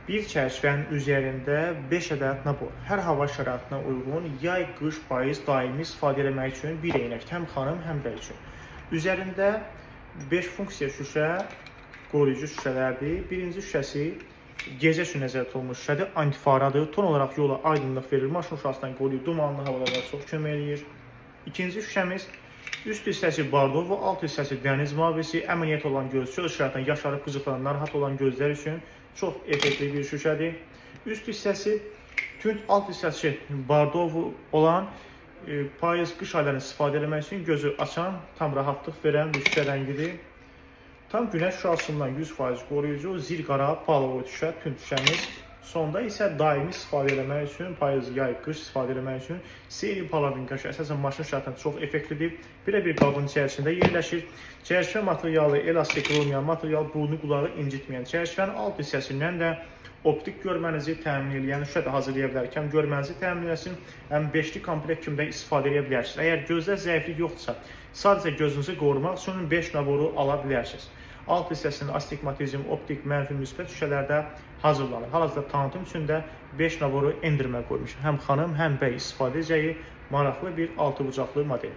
Bir çərçivənin üzərində 5 ədəd nabor. Hər hava şəraitinə uyğun yay, qış, payız daimi istifadə etmək üçün bir eynək, həm xanım, həm bəy üçün. Üzərində 5 funksiya şüşə, qoruyucu şüşələrdir. Birinci şüşəsi gecə üçün nəzərdə tutulmuş şüşədir, antifaradır. Ton olaraq yola aydınlıq verir, maşın şüasından qoruyur, dumanlı havalarda çox kömək eləyir. İkinci şüşəmiz üst hissəsi bordo və alt hissəsi dəniz mavisi, əməliyyat olan göz, çöl şəraitindən yaşarıb qıcıqlanan, narahat olan gözlər üçün çox effektli bir şüşədir. Üst hissəsi tünd, alt hissəsi bordo olan payız, qış aylarında istifadə etmək üçün gözü açan, tam rahatlıq verən bir şüşə rəngidir. Tam günəş şüasından 100% qoruyucu zir qara palovoy şüşə, tünd şüşəmiz. Sonda isə daimi istifadə etmək üçün, payız, yay, qış istifadə etmək üçün seri palavinka əsasən maşın şəraitində çox effektlidir. Bilə-bir qabın içərisində yerləşir. Çərçivə materialı elastik olmayan material, burnu, qulağı incitməyən. Çərçivənin alt hissəsindən də optik görmənizi təmin eləyən şüşə də hazırlaya bilərik. Həm görmənizi təmin eləsin, həm beşli komplekt kimi də istifadə edə bilərsiniz. Əgər gözdə zəiflik yoxdursa, sadəcə gözünüzü qorumaq üçün 5 naboru ala bilərsiniz. Alt hissəsində astigmatizm, optik, mənfi, müsbət şüşələrdə hazırlanır. Hal-hazırda tanıtım üçün də 5 naboru endirmə qoymuşam. Həm xanım, həm bəy istifadə edəcəyi maraqlı bir altıbucaqlı model.